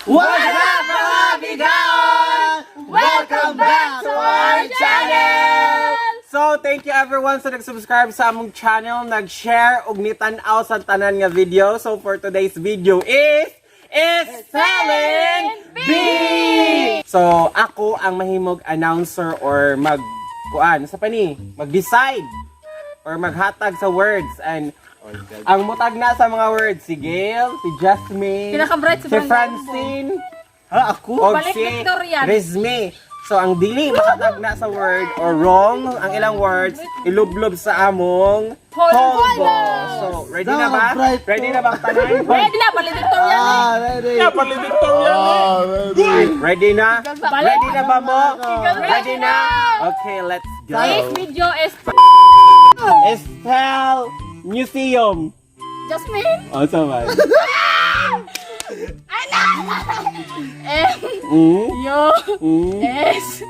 What's up, mga bigaon? Welcome back to our channel! So, thank you everyone sa nag-subscribe sa among channel, nag-share, ug nitan-aw sa tanan nga video. So, for today's video is Spelling Bee! So, ako ang mahimog announcer or mag kuan sa pani, mag-decide or maghatag sa words and ang mutag na sa mga words si Gail, si Jasmine, Pinaka-bright sa si barangay. Francine, Ha, ako? og Balik si Victorian. Rizme. So ang dili makatag na sa word or wrong ang ilang words ilublob sa among Polvo. polvo. So ready na ba? Bright. Ready na ba ang tanan? Ready na, valedictorian eh. Ah, ready. Ready na? Balik. Ready na ba mo? Ready na. Okay, let's go. Today's video is Spell museum. Jasmine. Oh, sama. M U S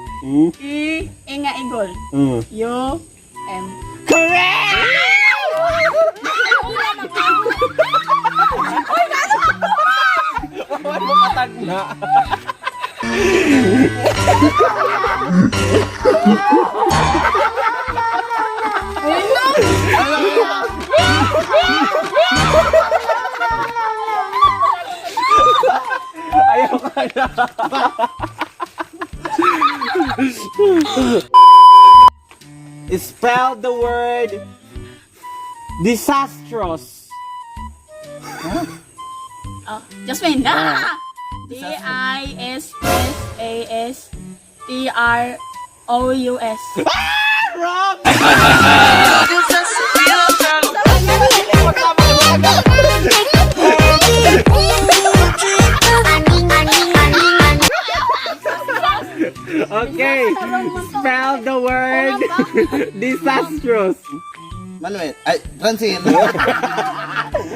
E E nga igol. U M. Correct! Wala mo katag na. Ayaw ka na. Spell the word disastrous. Oh, Jasmine. Ah! D I S S A S T R O U S. Wrong! Okay, spell the word disastrous. Manuel. Ay, Francine.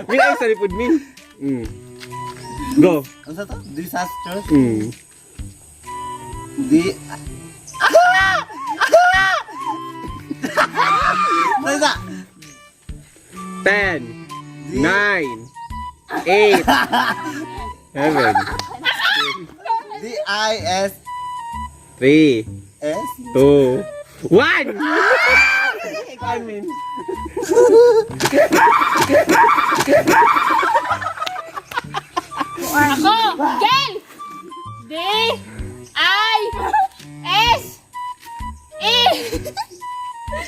Min ay sa lipod min. Go. Ano sa to? Disastrous? Di... Ano sa? 10, 9, 8, 7, D-I-S-S? 3, 2, 1! I mean. Ako, Gail! D I S E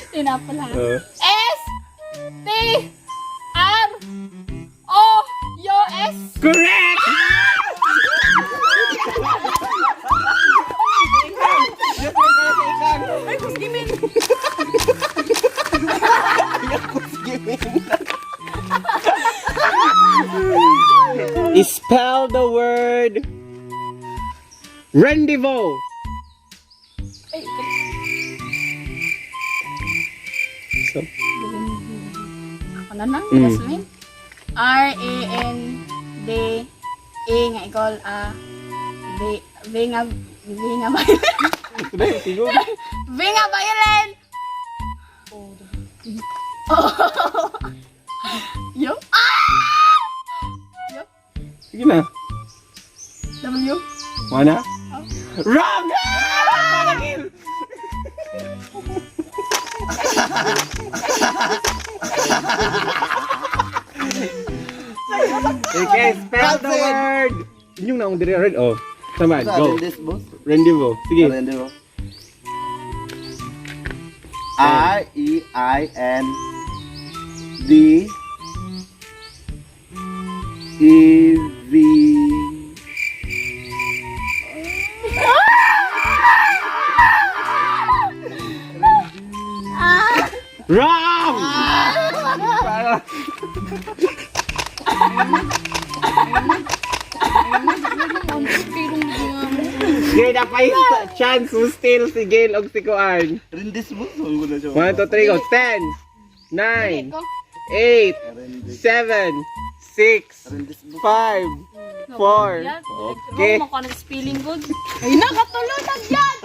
Tinapala. S T R O U S. Correct! Ay, kusgimin. Spell the word rendezvous. Ay, So, ako na lang, Jasmine. R A N D E nga ikol A V V nga violin. Dahil, siguro. V nga violin. Oh. Yo. Ah! Yo. Sige na. W. Wana? Wrong! Parang Okay, spell the word. Inyong naong dire red. Oh. Tama, Sa go. Rendezvous? Rendezvous. Sige. Rendezvous. R-E-I-N D E V. Wrong! Okay, napay chance mo still si Gail og si Kuan. Rendezvous? Ang gulo siya. 1, 2, 3, go. 10, 9, 8, 7, 6, Rendezvous. 5, 4. Okay. Makuha ng spelling good. Ay, nakatulunan yan!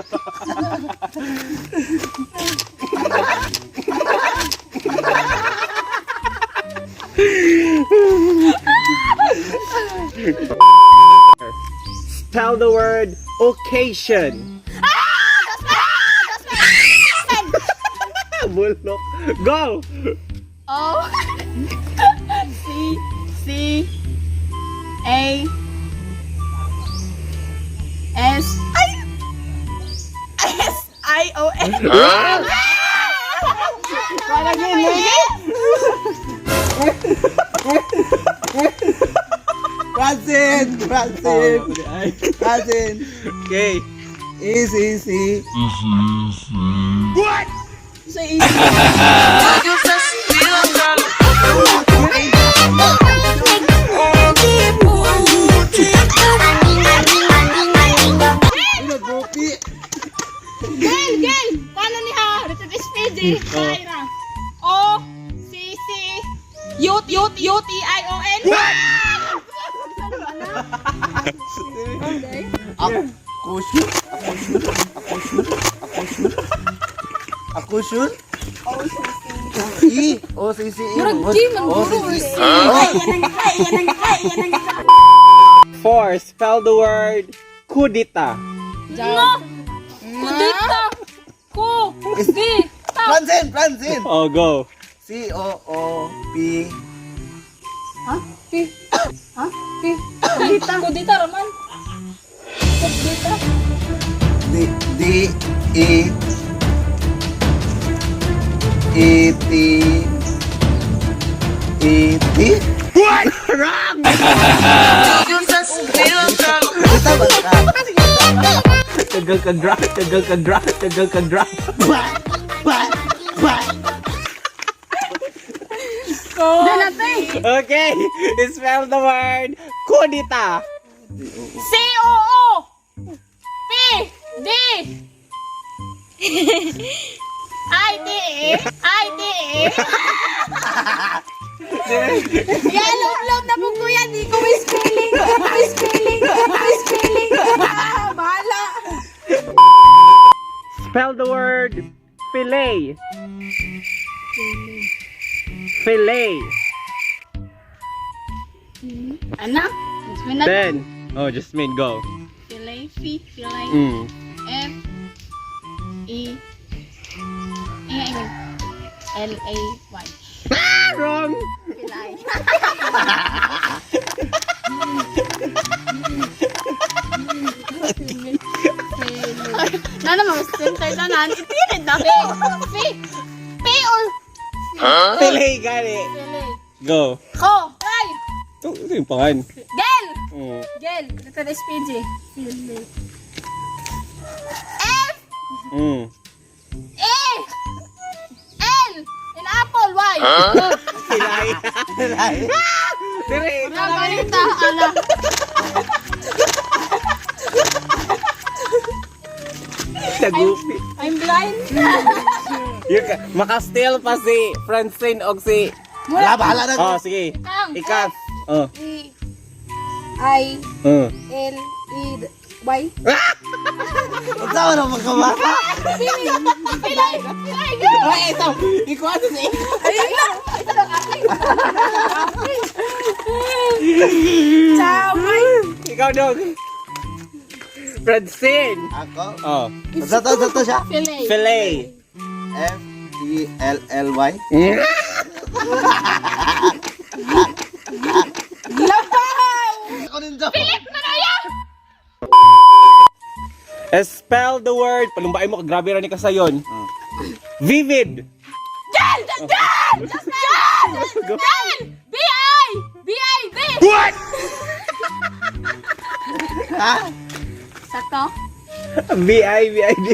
Spell the word occasion. Bulok. Go! O C C A S I S I O N. Parang yun, lagi. Francine! Francine! Francine! Okay. E C C So easy. Ano, Gopi? Gel, gel. Paano niya? Richard S. P. G. Kyra. O C C U U U T I O N. Akushu? Akushu? Akushu? Akushu? Akushu? E O C C E. Murag G man O C guro. C E. Four, spell the word kudita. No. Kudita. Ku. Di. Ta. Francine! Francine! Oh, go. C O O P Ha? P. Ha? P. Kudita. Kudita raman. Kudita. D D E E T E T. Wrong! Ito ba ka? Tagal ka gra, tagal ka gra, tagal ka gra. Ba! Ba! Ba! Ko. Okay, spell the word kudita. C O O P D I T A I T A. Yan, love na po kuya. Di ko may spelling. May spelling. May spelling. Ah, bahala. Spell the word fillet. Fillet. Anak, it's been a Then, oh, Jasmine, go. Fillet, fi, fillet, F, E, E, L, A, Y. Ah, wrong. Fillet. Na naman, center na nan. Itirid na. P, P, P or Fillet, got it. Fillet. Go. Ko, ay, Ito yung pangan. Gel! Mm. Gel, letter S, P, G. Fillet. F, A, L, in apple, Y. Fillet. Dire. Nabalita, ala. Nagupi. I'm blind. Yung, maka-steal pa si Francine og si... Wala, bahala na. Oh, sige. Kang. Ikaw. Oh. E I Oh. L E Y. Unsa man ang magkabata? Pilay, pilay. Ay, ito. Ikuha sa si... Ciao. Ikaw, dog. Francine. Ako? Oh. Unsa to? Unsa to siya? Fillet. Fillet. F E L L Y. Labaw. Ako rin to. Spell the word. Palumbain mo, grabe ra ni kasayon. Vivid. Gel! Gel! Gel! Gel! B I B I B. What? Ha? Sako. V I V I D.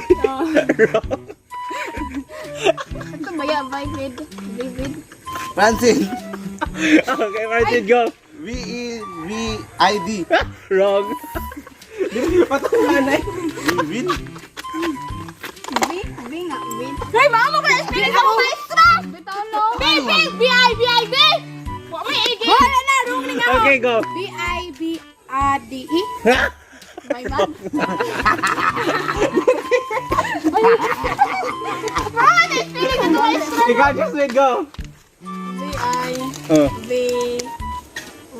Wrong. Ito ba yan? Vivid. Vivid. Francine. Okay, Francine, go. V E V I D. Wrong. Patunganay. Vivid? V? V nga. V. Ay, mama ko! Spelling ako maestra! Bitaw no. B B B I B I B! Wa may igi. Wala na room ni nga. Okay, go. B I B A D E. My bad. Mama, spelling ako maestra. Ikaw, Jasmine, go. V I Oh. V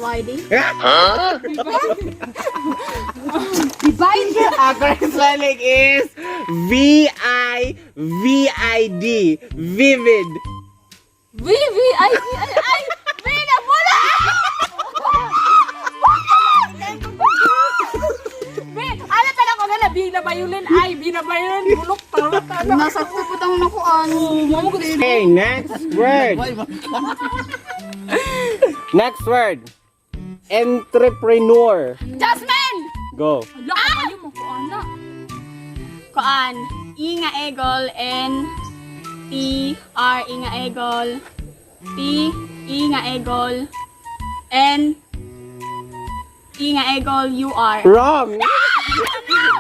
Y D. Divide. Ang correct spelling is VIVID. Vivid. V V I V I I V na bola. B. Ala talang ko na B na violin. I B na violin. Bulok taro taro. Nasakto po tang nakuan. Mamo ko din. Okay, next word. Why man ka? Next word. Entrepreneur. Jasmine. Go. Ala, kayo mo ko ana. Kuan. E nga eagle, N T R E nga eagle, P E nga eagle, N E nga eagle, U R. Wrong.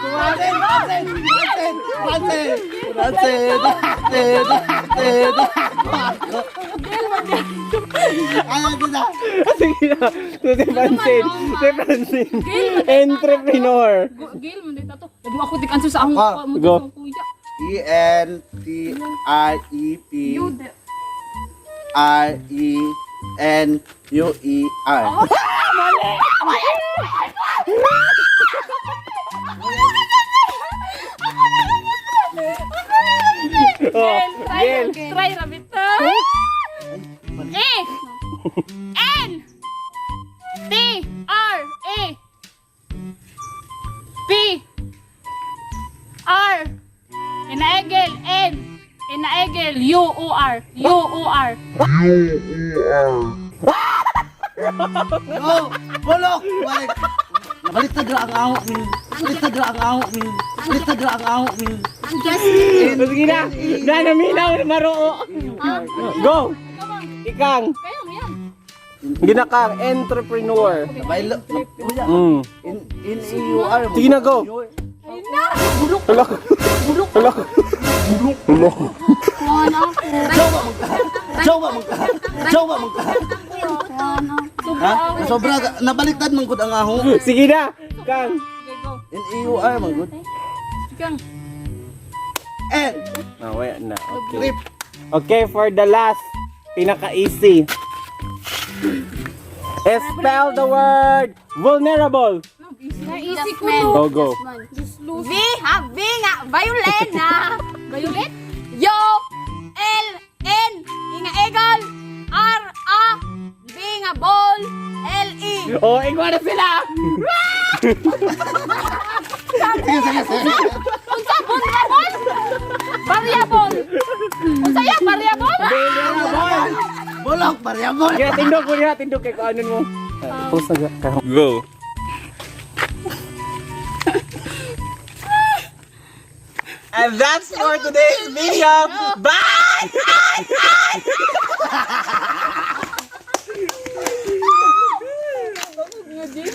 Francine! Francine! Francine! Francine! Francine! Francine! Ano na? Sige na. Si Francine. Si Francine. Entrepreneur. Gil man dito to. Labo ako dik answer sa akong Ah, mo go. to kuya. E N T R E P U D. R E N U E R. Oh, Try, Gil. try rabita. E N T R A P R Inaegel N Inaegel U O R U O R. Go! Bulok! Balik! Nabaliktad ra ang ahok min. Baliktad ra ang ahok min. Baliktad ra ang ahok min. Jasmine. Sige na. Nanaminaw na maroo. Go. Ikang. Kayo mo yan. Ginakang entrepreneur. Nabailo. In N E U R. Sige na, go. Bulok. Hala. Bulok. Hala. Bulok. Kuan ako. Jowa man ka. Jowa man ka. Jowa man ka. Kuan ako. Ha? Sobra nabaliktad man gud ang ahok. Sige na. Kang. Okay, go. N E U R man gud. Kang. N. Ah, wala na. Okay. Trip. Okay, for the last, pinaka-easy. Spell the word vulnerable. Naisip ko Jasmine. to. Go, go. V ha V nga violin na. Violet? Yo L N E nga eagle, R A B nga ball, L E. Oh, ikaw na sila! Sige, sige, sige. Unsa vulnerable? Variable. Unsa ya variable? Vulnerable! Bulok, variable. Kaya tindog ko niya, tindog kay kuanon mo. Post na ka. Go. And that's for today's video. Bye!